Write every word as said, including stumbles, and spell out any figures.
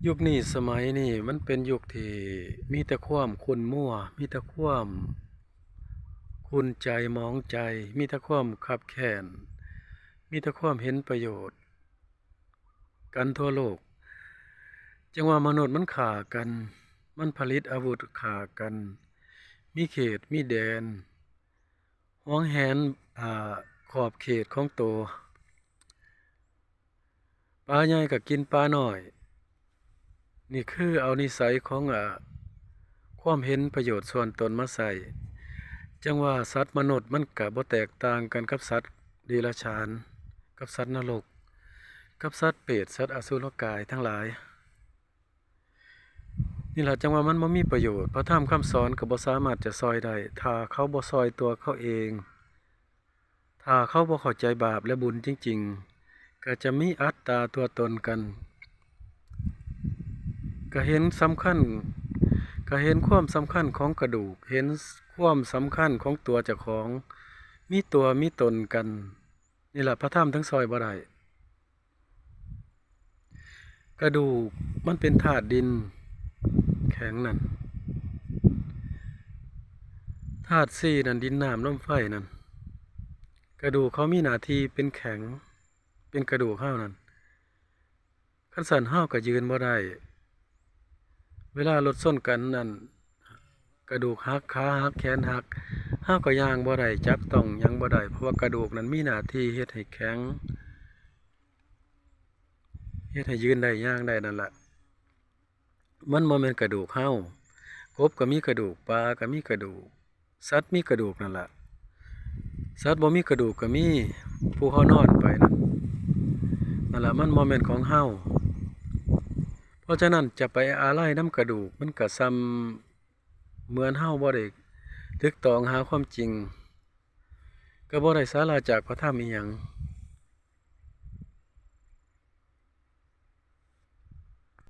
ยุคนี้สมัยนี้มันเป็นยุคที่มีแต่ความขุ่นมัว มีแต่ความขุ่นใจหมองใจ มีแต่ความคับแค้น มีแต่ความเห็นประโยชน์กันทั่วโลก จั่งว่ามนุษย์มันฆ่ากัน มันผลิตอาวุธฆ่ากัน มีเขต มีแดน หวงแหน อ่า ขอบเขตของตัว ปลาใหญ่ก็กินปลาน้อย นี่คือเอานิสัยของ อ่า ความเห็นประโยชน์ส่วนตนมาใช้ จั่งว่าสัตว์มนุษย์มันก็บ่แตกต่างกันกับสัตว์เดรัจฉาน กับสัตว์นรก กับสัตว์เปรต สัตว์อสุรกายทั้งหลาย นี่ล่ะจั่งว่ามันบ่มีประโยชน์ พระธรรมคำสอนก็บ่สามารถจะซ่อยได้ ถ้าเขาบ่ซ่อยตัวเขาเอง ถ้าเขาบ่เข้าใจบาปและบุญจริงๆ ก็จะมีอัตตาตัวตนกัน ก็เห็นสำคัญ ก็เห็นความสำคัญของกระดูก เห็นความสำคัญของตัวเจ้าของ มีตัวมีตนกัน นี่ล่ะพระธรรมถึงซ่อยบ่ได้ กระดูกมันเป็นธาตุดินแข็งนั่น ธาตุสี่นั่น ดิน น้ำ ลม ไฟนั่น กระดูกเขามีหน้าที่เป็นแข็ง เป็นกระดูกเฮานั่น คันซั้นเฮาก็ยืนบ่ได้ เวลารถชนกันนั่น กระดูกหัก ขาหัก แขนหัก เฮาก็ย่างบ่ได้ จับต้องหยังบ่ได้ เพราะว่ากระดูกนั้นมีหน้าที่เฮ็ดให้แข็ง เฮ็ดให้ยืนได้ ย่างได้นั่นล่ะ มันบ่แม่นกระดูกเฮา กบก็มีกระดูก ปลาก็มีกระดูก สัตว์มีกระดูกนั่นล่ะ สัตว์บ่มีกระดูกก็มี ผู้เฮานอนไปนั่น นั่นล่ะ มันบ่แม่นของเฮา เพราะฉะนั้นจะไปอาลัยนำกระดูก มันก็ส่ำเหมือนเฮาบ่ได้ตึกตองหาความจริง ก็บ่ได้สาระจากพระธรรมอิหยัง